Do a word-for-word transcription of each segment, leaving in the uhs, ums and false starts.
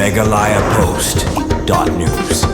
Meghalaya Post dot news.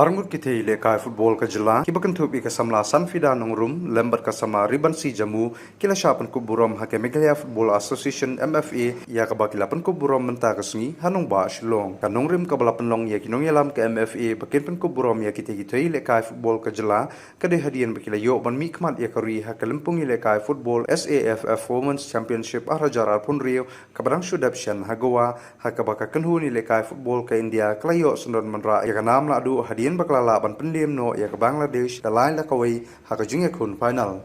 Arngut ki thei lehkai football ka jylla kiba kynthup ïa ka samla Sanfida Nongrum lem bad ka samla Ribansi Jamu ki la shah pynkup burom ha ka Meghalaya Football Association, M F A, ïa kaba ki la pynkup burom mynta ka sngi ha nongbah Shillong. Ka nongrim kaba la pynlong ïa ki nongïalam ka M F A ba kin pynkup burom ïa ki thei ki thei lehkai football ka jylla ka dei hadien ba ki la ïoh ban mihkhmat ïa ka ri ha ka lympung ïalehkai football S A F F Women's Championship ar hajar arphew hynriew kaba dang shu dep shen ha Goa, ha kaba ka kynhun ïalehkai football ka India ka la ïoh syndon ban rah ïa ka nam lahduh hadien ba ka la lah ban pynliem noh ïa ka Bangladesh da lai la kawei ha ka jingïakhun final.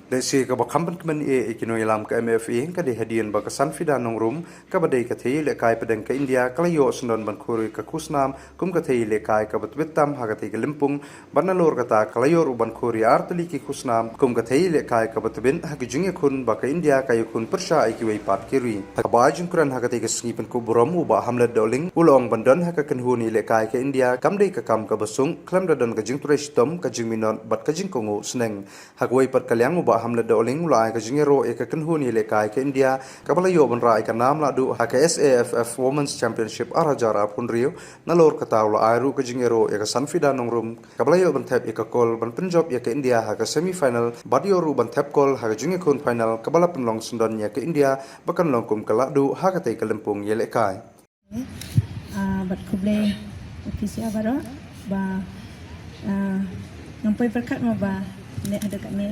Lehse kaba kham pynkmen eh ïa ki nongïalam ka M F A ka dei hadien ba ka Sanfida Nongrum kaba dei ka thei lehkai pdeng ka India ka la ïoh syndon ban khur ïa ka khusnam kum ka thei lehkai kaba tbit tam ha ka thei ka lympung, bad nalor kata ka la ïoh ruh ban khur ïa ar tylli ki khusnam kum ka thei lehkai kaba tbit ha ki jingïakhun ba ka India ka ïakhun pyrshah ïa kiwei pat ki ri. Ha kaba ai jingkren ha ka thei ka sngi pynkup burom, u Bah Hamlet Dohling u la ong ban don ha ka kynhun ïalehkai ka India kam dei ka kam kaba suk khlem da don ka jingtrei shitom, ka jingminot bad ka jingkohnguh sneng. Ha kawei pat ka liang, u Bah Hamlet Dohling u la ai ka jingïaroh ïa ka kynhun ïalehkai ka India kaba la ïoh ban rah ïa ka nam lahduh ha ka S A F F Women's Championship ar hajar arphew hynriew. Nalor kata u la ai ruh ka jingïaroh ïa ka Sanfida Nongrum kaba la ïoh ban thep ïa ka kol ban pynjop ïa ka India ha ka semi final bad ïoh ruh ban thep kol ha ka jingïakhun final kaba la pynlong syndon ïa ka India ba kan long kum ka lahduh ha ka thei ka lympung ïalehkai. Ah, bad khublei official baroh ba, ah, ngam poi pyrkhat mo ba leh haduh katne.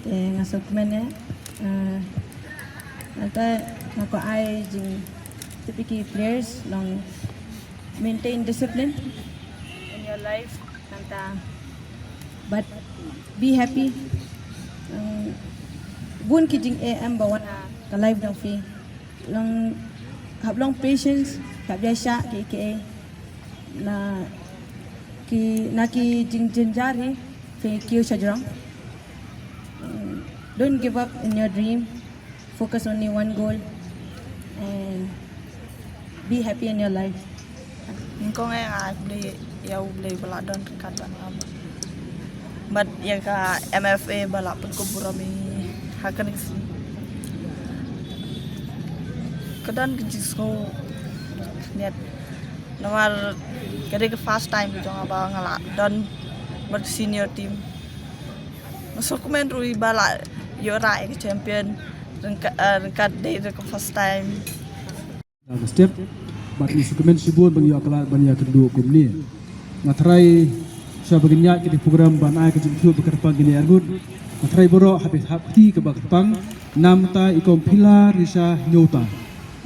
Te nga sngewkmen ïa, ah, nangta nga kwah ai jingtip ïa ki players long maintain discipline in your life, nangta but be happy. Um, bun ki jingeh em ba wan ha ka life jong phi. Long, hap long patience, hap ïa shah ki ki na ki, na ki jingjynjar hi phi kiew shajrong. Um, don't give up in your dream. Focus only one goal and be happy in your life. Nyngkong eh nga ai khublei ïa U Blei ba la don ryngkat bad nga. Bad ïa ka M F A ba la pynkup burom ïa ngi ha kane ka sngi. Ka don ka jingsngew khyndiat namar ka dei ka first time jong nga ba nga la don bad senior team. Nga sngewkmen ruh ba la ïoh rah ïa ka champion ryngkat, eh, ryngkat dei ka first time. Ka step bad ngi sngewkmen shibun ba ngi ïoh ka lad ban ïakynduh kumne. Nga tharai sha ba ngin ïaid ka dei program ban ai ka jingthoh ba kyrpang kine arngut. Nga tharai baroh haba hap ki kaba kyrpang namta i kong Phila Risha Nyota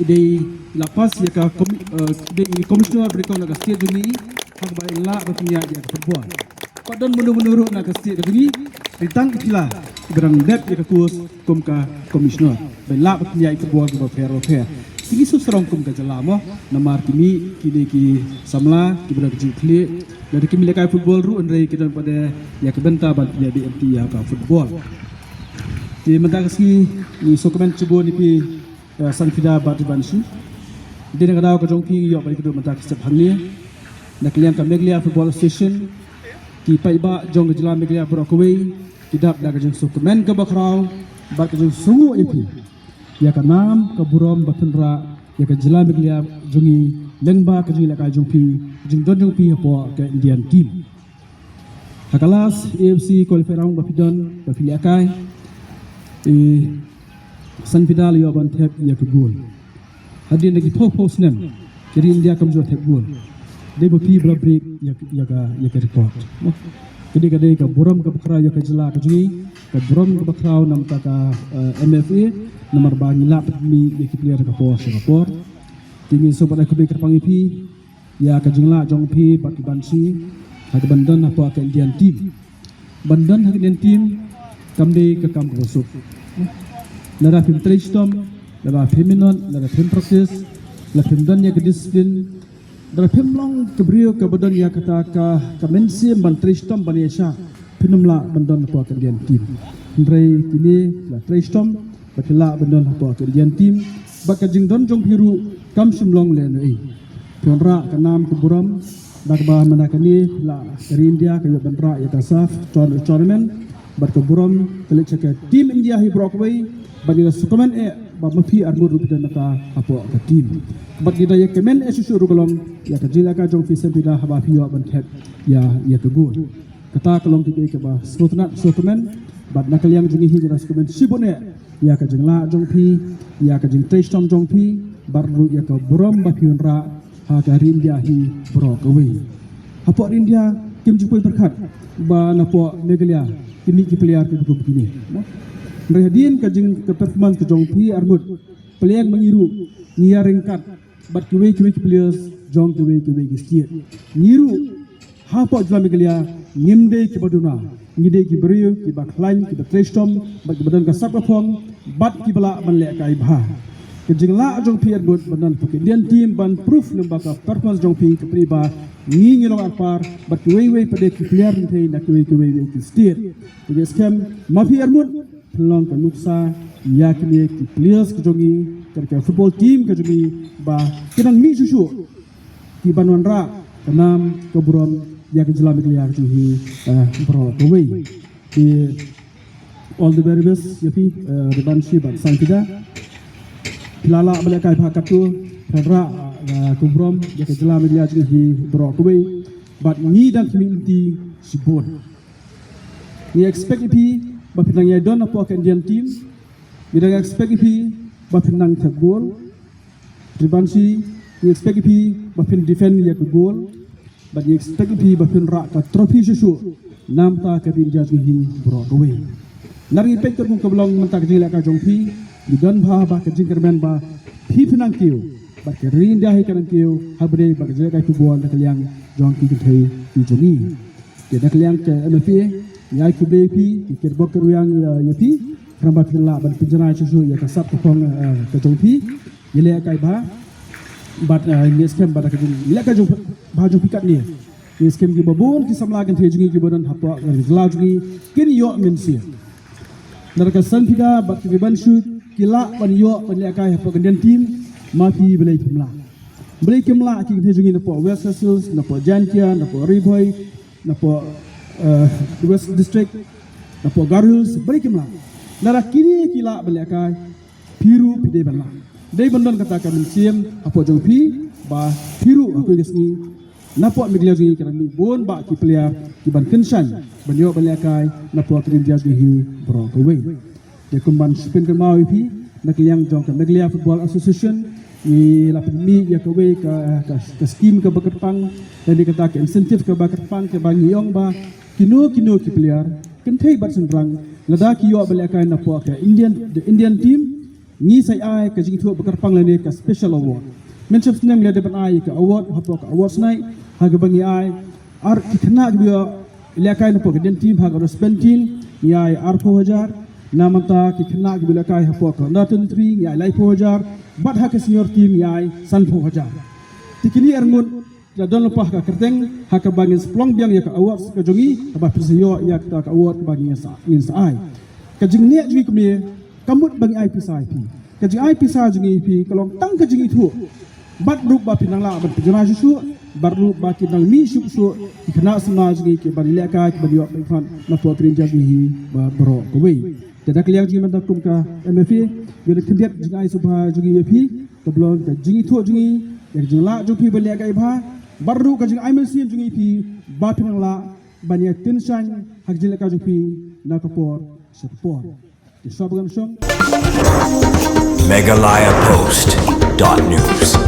i dei i la pass ïa ka komi-, eh, i dei i commissioner ba dei kong na ka state jong ngi ha kaba i lah ba pynïaid ïa ka football. Pat don mano mano ruh na ka state ka jong ngi, ri tang i Phila i ba dang dep ïa ka course kum ka commissioner ba i lah ba pynïaid football kiba pher ba pher. Te ngi sngewsarong kum ka jylla mo namar ki mih kine ki samla kiba don ka jingkitkhlieh. Lada ki mih lehkai football ruh hynrei ki don pat de ïa ka bynta ban pynïaid beit ïa ka football. Te mynta ka sngi ngi sngewkmen shibun ïa phi, eh, Sanfida bad Ribansi. Dei na ka daw ka jong phi ngi ïoh ban ïakynduh mynta ka step hangne. Na ka liang ka Meghalaya Football Association, ki paidbah jong ka jylla Meghalaya baroh kawei ki dap da ka jingsngewkmen kaba khraw bad ka jingsngewnguh ïa phi ïa ka nam ka burom ba phin rah ïa ka jylla Meghalaya jong ngi lyngba ka jingïalehkai jong phi, jingdon jong phi hapoh ka Indian team. Ha ka last A F C qualifying round ba phi don, ba phi lehkai, i Sanfida la ïoh ban thep ïa ka gol. Hadien da ki phew phew snem ka ri India kam ju thep gol. Dei ba phi ba la break ïa, ïa ka, ïa ka record. Ka dei, ka dei ka burom kaba khraw ïa ka jylla ka jong ngi, ka burom kaba khraw namar ka, eh, M F A, namar ba ngi lah ban mih ïa ki player ka por sha ka por. Te ngi sngewbha ban ai khublei kyrpang ïa phi ïa ka jinglah jong phi bad Ribansi ha kaban don hapoh ka Indian team. Ban don ha ka Indian team kam dei ka kam kaba suk. Lada phim trei shitom, lada phim minot, lada phim practice, lada phim don ïa ka discipline, lada phim long ka briew kaba don ïa kata ka, ka mynsiem ban trei shitom ban ïaishah, phin ym lah ban don hapoh ka Indian team. Hynrei kine la trei shitom ba phi lah ban don hapoh ka Indian team. Bad ka jingdon jong phi ruh kam shym long lehnohei. Phi wanrah ka nam ka burom da kaba mynta kane la ka ri India ka ïoh ban rah ïa ka SAFF tour-, tournament. Bad ka burom ka leit sha ka team India hi baroh kawei. Bad ngi la sngewkmen eh ba ma phi arngut ruh phi don nangta hapoh ka team. Bad ngi da ïa kmen eh shuh shuh ruh ka long ïa ka jingïalehkai jong phi Sempida haba phi ïoh ban thep ïa ïa ka gol. Kata ka long kaei kaba sngewtynnat sngewkmen. Bad na ka liang jong ngi hi ngi da sngewkmen shibun eh ïa ka jinglah jong phi, ïa ka jingtrei shitom jong phi, bad ruh ïa ka burom ba phi wanrah ha ka ri India hi baroh kawei. Hapoh ri India kim ju poi pyrkhat ba napoh Meghalaya ki mih ki player kiba kum kine. Hynrei hadien ka jing ka performance ka jong phi arngut, pyrshang ma ngi ruh ngi ïa ryngkat bad kiwei kiwei ki players jong kiwei kiwei ki state. Ngi ruh hapoh jylla Meghalaya ngim dei kiba duna, ngi dei ki briew kiba khlaiñ, kiba trei shitom bad kiba don ka sap ka phong bad kiba lah ban lehkai bha. Ka jinglah jong phi arngut ban don hapoh ka Indian team ban proof lyngba ka performance jong phi ka pynpaw ba ngi ngi long arpar bad kiwei kiwei pat de ki player kynthei na kiwei kiwei ki state. Te ngi skhem ma phi arngut phin long ka nuksa ïa kine ki players ka jong ngi, ka, ka football team ka jong ngi ba kin nang mih shuh shuh ki ban wanrah ka nam ka burom ïa ka jylla Meghalaya ka jong hi, eh, baroh kawei. Te all the very best ïa phi, eh, Ribanshi bad Sempida. Phi la lah ban lehkai bha katto, phin wanrah, eh, ka burom ïa ka jylla Meghalaya ka jong hi baroh kawei. Bad ngi dang khmih lynti shibun. Ngi expect ïa phi ba phin nang ïai don hapoh ka Indian team. Ngi dang expect ïa phi ba phin nang thep gol. Ribanshi, ngi expect ïa phi ba phin defend ïa ka gol. Bad ngi expect ïa phi ba phin rah ka trophy shuh shuh namar ka ri India jong hi baroh kawei. Ngi peit katkum ka ba long mynta ka jingïalehkai jong phi, ngi don bha ba ka jingkyrmen ba phi phin nang kiew bad ka ri India hi kan nang kiew ha ba dei ba ka jingïalehkai football na ka liang jong ki kynthei ki jong ngi. Te na ka liang ka M F A ngi ai khublei ïa phi, ki kyrpad kyrwiang ïa, ïa phi, khnang ba phin lah ban pynjngai shuh shuh ïa ka sap ka phong, eh, ka jong phi. Ïalehkai bha bad, eh, ngi skhem ba da ka jingïalehkai jong bha jong phi katne, ngi skhem kiba bun ki samla kynthei jong ngi kiba don hapoh ka jylla jong ngi kin ïoh mynsiem. Nalor ka Sempida bad ka Ribanshi ki lah ban ïoh ban lehkai hapoh ka Indian team, ma phi balei phim lah? Balei kim lah ki kynthei jong ngi napoh West Khasi Hills, napoh Jaintia, napoh Ri Bhoi, napoh, eh, West District, napoh Garo Hills, balei kim lah? Lada kine ki lah ban lehkai, phi ruh phi dei ban lah. Dei ban don kata ka mynsiem hapoh jong phi ba phi ruh ha kawei ka sngi napoh Meghalaya jong ngi kan mih bun bah ki player ki ban kynshew ban ïoh ban lehkai napoh ka India jong ngi hi baroh kawei. Te kum ban sa pynkynmaw ïa phi, na ka liang jong ka Meghalaya Football Association ngi la pynmih ïa kawei ka, ka, ka scheme kaba kyrpang, lane kata ka incentive kaba kyrpang kaba ngi ong ba kino kino ki player kynthei bad shynrang lada ki ïoh ban lehkai napoh ka Indian, the Indian team, ngi sa ai ka jingithuh ba kyrpang lane ka special award. Mynshwa snem ngi la dep ban ai ka award hapoh ka awards night, ha kaba ngi ai ar ki khynnah kiba ïoh lehkai napoh ka Indian team ha ka under seventeen ngi ai arphew hajar. Namar kata ki khynnah kiba lehkai hapoh ka under twenty-three ngi ai laiphew hajar. Bad ha ka senior team ngi ai sanphew hajar. Te kine arngut ki la don lypa ha ka kyrteng ha kaba ngin sa pynlong biang ïa ka awards ka jong ngi, haba phin sa ïoh ïa kata ka award kaba ngin sa, ngin sa ai. Ka jingneh jong ngi kumne kam mut ba ngi ai pisa ïa phi. Ka jingai pisa jong ngi ïa phi ka long tang ka jingithuh. Bad ruh ba phin nang lah ban pynjngai shuh shuh, bad ruh ba kin nang mih shuh shuh ki khynnah samla jong ngi ki ban lehkai, ki ban ïoh ban pynphang napoh ka India jong ngi hi ba baroh kawei. Te na ka liang jong ngi mynta kum ka M F A, ïa ka khyndiat jingai sngewbha jong ngi ïa phi, kaba long ka jingithuh jong ngi ïa ka jinglah jong phi ban lehkai bha, bad ruh ka jingai mynsiem jong ngi ïa phi ba phin nang lah ban ïa kynshew ha ka jinglehkai jong phi na ka por sha ka por. Te shuwa ba ngan shong. Meghalaya Post dot news.